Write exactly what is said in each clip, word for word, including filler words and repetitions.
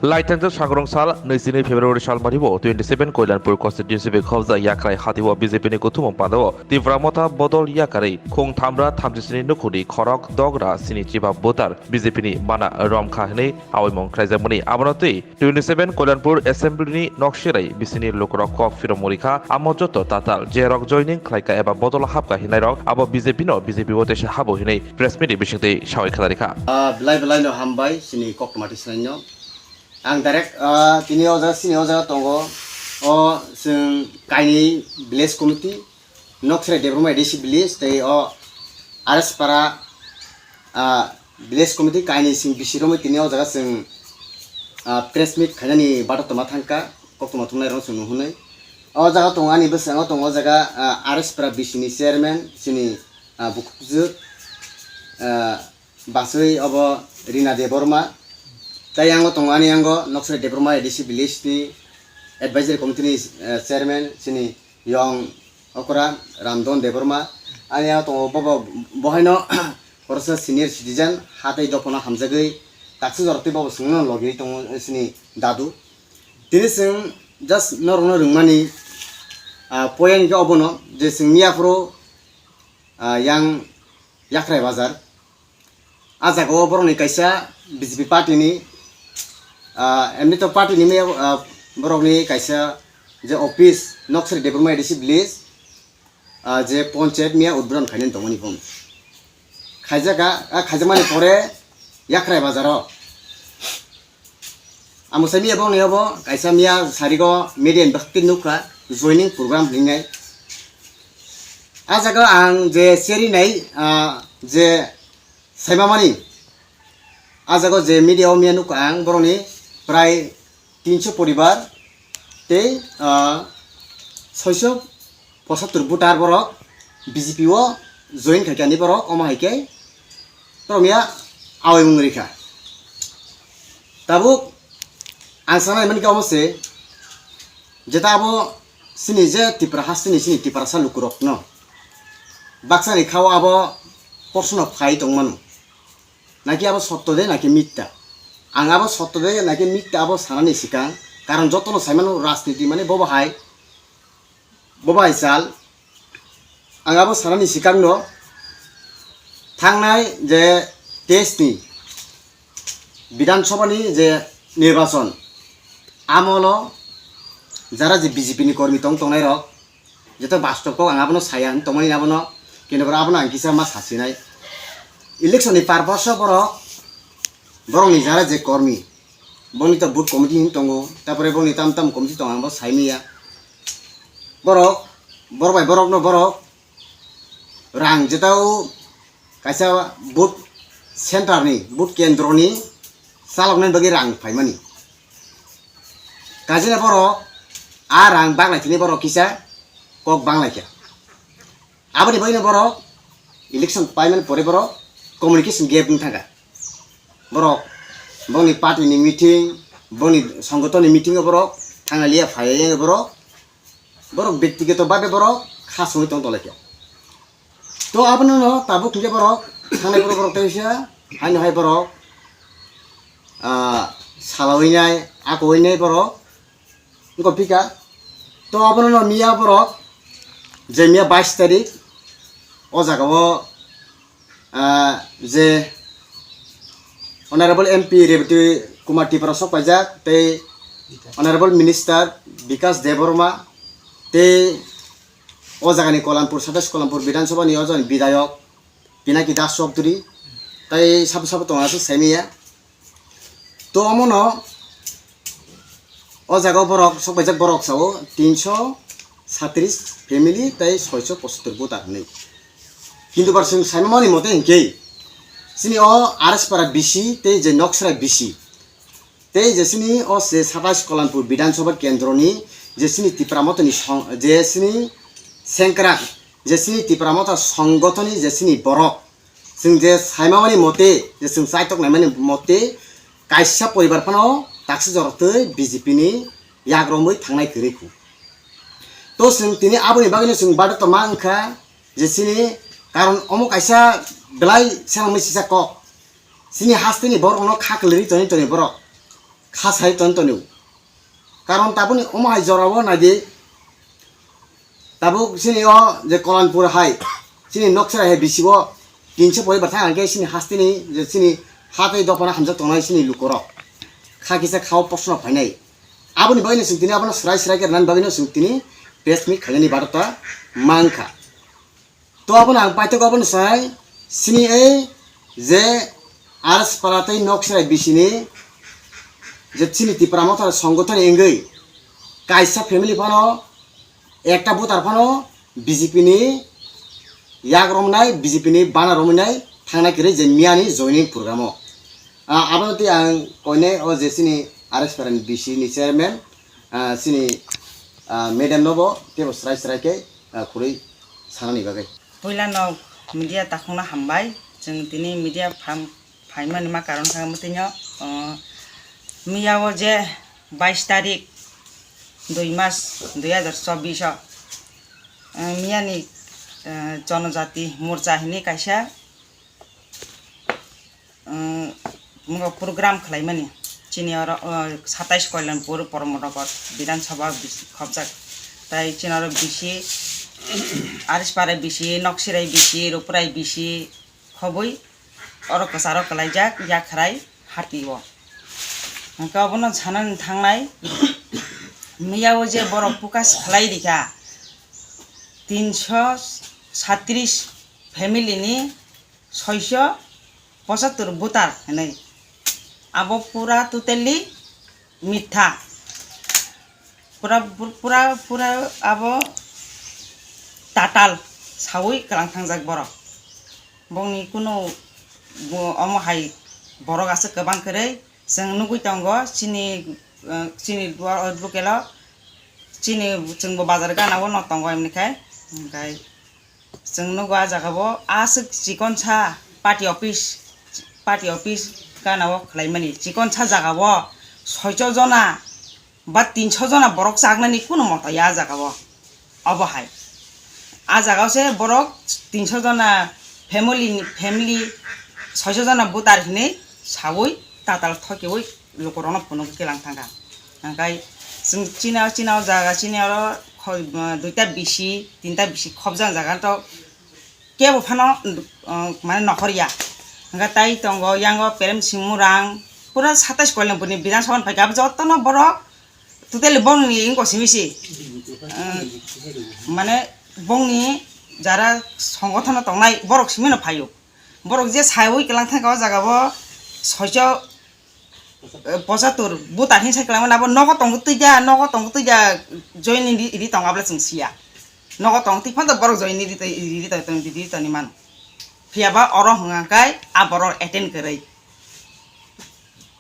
Laithangjak sangrong sal naichini February sal maribo twenty seven Koilanpur constituency bai khobjak Yakrai hatio B J P ni kuthumung pandao Tipra Motha bodol yakarwi khung thamra thamchisini nukhuni khorok dogra sini chiba voter B J P ni mana romkha hwnwi awaimung khlaijakmani. Abono twi twenty seven Koilanpur assembly ni nokserai bisini lukurok kok phiromorikha, amo joto tatal je rok joining khlaika eba bodol hapka hinairok abo B J P no B J P o teisa habo hinwi press meet ni bisingtwi sawi khadarikha. Ah, belai belai no hambai chini koktwma tisnaino. Ang direct, ah, tini o jaga, sini o jaga tongo. O chwng kainwi village committee, Nokserai Debbarma A D C village, tei o R S Para, ah, village committee kainwi chwng bisi romwi tini o jaga chwng, ah, press meet khainani batok tongma thangkha, koktwma thumnairok chwng nuhunwi. O jaga tongo ani bwskango tongo o jaga, ah, R S Para bisini chairman, chini, ah, bukhukjwk, ah, Basui obo Rina Debbarma. Tai yango tongo ani yango Nokserai Debbarma A D C village ni advisory committee ni, eh, chairman chini yong okra Ramdon Debbarma. Ani yango tongo bobo bohaino khoroksa senior citizen hatai dophano hamjagwi taksi jorok tei bobo swngno logi tongo chini dadu. Tini chwng just norokno rwngmani, ah, point hwnkhe obono je chwng miyaphuru, ah, yang Yakrai Bazar. Ah jaga o borokni kaisa B J P party ni, ah, emni to party ni miya, ah, borokni kaisa je office Nokserai Debbarma A D C village, ah, je ponchayat miya udbodon khainani tongmani phone khaijaka, ah, khaijakmani pore Yakrai Bazar o. Amo sai miya bongni obo kaisa miya sarigo media ni bakti nukha joining program hinwi. Ah jaga ang je seri nai, ah, je saimamani, ah jaga je media o miya nukha ang borokni prai tinso poribar tei, ah, soiso pochattor voter borok B J P o join khaikha ni borok, omo hai khe borok ya awi mung rikha. Tabuk ang sanai mankha omo se, jeta abo sini je Tipra hasteni sini Tiprasa lukurokno baksani khao abo porsono phai tongmano. Naki abo sotto de, naki mitta? Ang abo sotto de, naki mitta abo sanani sikang, karon jotono saimano rajniti mane bobo hai, bobo hai sal. Ang abo sanani sikangno thangnai je test ni Bidhan Sabha ni je nirbachon amolo jara je B J P ni kormi tong tongnai rok, Jeto bastob kok ang abono saya hinwi tongmani abono, kintu borok abono ang kisa ma sasinai. Election ni purpose o borok, borok ni jara je kormi, boni to booth committee hinwi tongo, tapore boni tam tam committee tongo, ang bo saimanya. Borok, borok bai borok no borok rang jetao kaisa booth center ni, booth kendro ni chaloknani bagwi rang phaimani. Kajina borok a rang bang lai thini borok kisa kok bang lai kha. Aboni bagwino borok election paimani pore borok communication gap wng thangkha. Borok bongni party ni meeting, bongni songoton ni meeting o borok thangna liya phaiya borok, borok bektigoto babe borok kha songwi tong tonglaikha. To abono no tabuk hwnkhe borok thangnai borok, borok teisa haino hai borok, ah, salawinai, akoinai borok wngkha phika. To abono no miya borok je miya bais tarik o jaga o, ah, je Honorable M P Rebati Kumar Tripura sok paijak tei Honorable Minister Bikash Debbarma tei o jagani Kolanpur, satais Kolanpur Bidhan Sabha ni o jagani Bidhayok Pinaki Das Chowdhury, tai sabo sabo tongo aswk saimanya. To omono o jaga o borok, sok paijak borok sao tinso satris family tai soiso pochattor voter hinwi. Kintu bar chwng saimani mote hinkhe, chini o R S Para B C tei je Nokserai B C, tei je chini o se satais Kolanpur Bidhan Sabha kendroni je chini Tipra Mothani song-, je chini sengkrak, je chini Tipra Motha songgothoni je chini borok, chwng je saimamani mote, je chwng chaitok naimani mote, kaisa poribar phano taksi jorotwi B J P ni yagromwi thangnai kwrwi khu. To chwng tini aboni bagwino chwng badak tongma wngkha je chini, karon omo kaisa belai selengmani sisa kok. Chini hasteni borokno kha kwlwi toni toni borok. kha sai ton tonio. Karon tabukni omo hai jorao naidi, tabuk chini o je Kolanpur hai, chini Nokchirai hai bisi o tinso pori bathang hwnkhe chini hasteni je chini ha tei dophano hamjak tongnai chini lukorok kha kisa khao proshno phainai. Aboni bagwino chwng tini abono swrai swrai khe rwnani bagwino chwng tini press meet khainani barota mankha. To abono ang paithak abono sai, chini ei je R S Para tei Nokchirai bisini je chini Tipra Motha Songothoni wngwi kaisa family phano, ekta voter phano B J P ni yak romnai, B J P ni bana romnai thangnai kwrwi je miyani joining program o. Ah, abono tei ang koinai o je chini R S Para ni B C ni chairman, ah, chini, ah, madam no bo teibo swrai swrai khe, ah, khurui sanani bagwi. Puila no media takhukno hambai. Chwng tini media pham-, phaimani ma karon kha mwtwino, ah, miya o je bais tarik dui mas dui hazar chobbish o, ah, miyani, ah, Jonojati Morcha hinwi kaisa um, program khlaimani. Chini oro, uh, satais Koilanpur Poromnagar Bidhan Sabha bisi khobjak. Tai chini oro bisi, Arispara bisi, Nokchirai bisi, Rupurai bisi khobwi oro kwcharo kwlaijak Yakhrai hati o. Hwnkhe obono sanani thangnai, miya o je borok focus khlai rikha, tinsho satris family ni soiso pochattor voter hinwi. Abo pura totally mitha. Pura, pura, pura abo tatal sawi kwlang thangjak borok. Bongni kunu bo-, omo hai borok aswk kwbang kwrwi chwng nugwi tongo chini, eh, chini duar o bukelo chini chwngbo bazar gana o no tongo hwnwi khai. Hwnkhe Chwng nugo ah jaga o aswk chikonsa party office, party office gana o khlaimani. Chikonsa jaga o soicho jona ba tinso jona borok chaknani kunu mota ya ah jaga o. Obo hai. Ah jaga o se borok tinso jona family ni, family soicho jona voter hinwi sawi tatal thokiwi lukurokno phunugwi kelang thangkha. Hwnkhe chwng chini o, chini o jaga, chini oro khoi, duita bisi, tinta bisi khobjak jaga to kebo phano, uh, mane nokhor ya. Hwnkhe tai tongo yango Prem Singh Murang, pura satais Koilanpur ni Bidhan Sabha ni phaikha, abo jotono borok totally bongni wngkha simi se. Uh, mane bongni jara songothono tongnai borok simi no phaio. Borok je saiwi kelang thangkha o jaga o soicho, eh, pochattor voter hinwi sai kwlangmani abo nogo tongo twi ja, nogo tongo twi ja joining ri, ri tongo abole chwng siya. Nogo tongo twi phano borok joining ri, ri, ri, ri, ri, ri tongni mano. Phiya ba oro hwnka khe a borok attend kwrwi.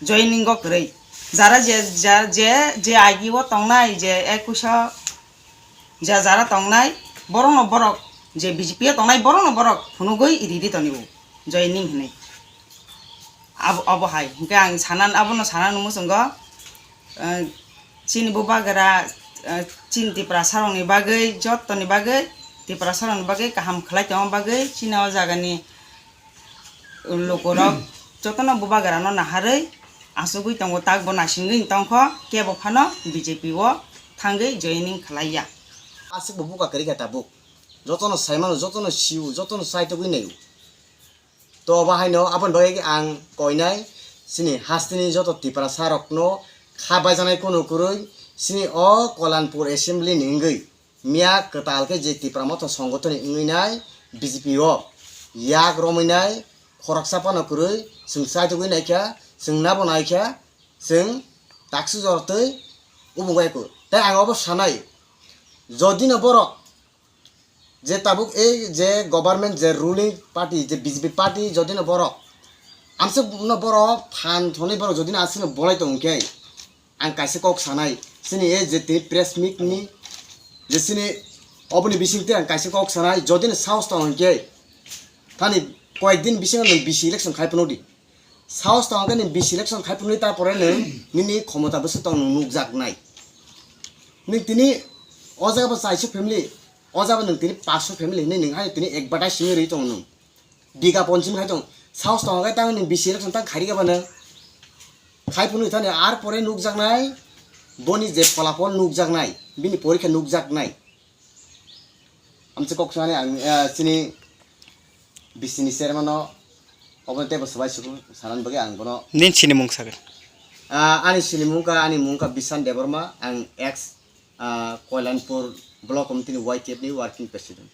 Joining o kwrwi. Jara je, ja, je, je I D o tongnai je ekush o ja jara tongnai, borokno borok je B J P o tongnai, borokno borok phunugwi riri tonibo joining hinwi. Abo, obo hai. Hwnkhe ang sanan, abono sanan muchungo, eh, chini bubagra, eh, chini Tiprasarokni bagwi, jottoni bagwi, Tiprasarokni bagwi kaham khlai tongma bagwi, chini o jagani lukurok jotono bubagrano naharwi achugwi tongo, takbo naisingwi tongkho, kebo phano B J P o thangwi joining khlaiya. Aswkbo buka kwrwi kha tabuk. Jotono saimano, jotono sio, jotono chaitugwi naio. To, obo haino aboni bagwi ang koinai chini hasteni joto Tiprasarokno kha baijaknai kunu kwrwi chini o Kolanpur Assembly ni wngwi miya kwtal khe je Tipra Motha Songothon ni wngwi nai B J P o yak romwi nai khoroksa phano kwrwi chwng chaitugwi naikha, chwng nabo naikha, chwng taksuk jora twi ubung bai kho. Tei ang obo sanai, jodi no borok je tabuk ei je government je ruling party je B J P party jodi no borok amsuk no borok phan thoni borok jodi no aswk no bolai tong khe ang kaisa kok sanai chini ei je tini press meet ni je chini oboni bising twi ang kaisa kok sanai jodi no sahos tong khe thani koyek din bisingo nwng B C election khai phano di. Sahos tong khe nwng B C election khai phunui, ta pore nwng nini khomota bwswk tong nwng nukjak nai. Nwng tini o jaga bo chaisa family, o jaga bo nwng tini paanch sho family hinwi nwng hai tini advertise simi rwi tong nwng. Biga ponchim khai tong. Sahos tong khe tang nwng B C election tang khai rikha ba nwng. Khai phunwi thani ar pore nukjaknai, boni je pholapol nukjaknai, bini porikha nukjaknai. Amse kok sani ang, eh, chini bisini chairman no obo tebo swbai suku sanan bagwi ang bono. Nini sinimung sagan. Ah, ani sinimung ka, ani mung ka Bishan Debbarma, ang ex, ah, Koilanpur block committee ni Y T F ni working president.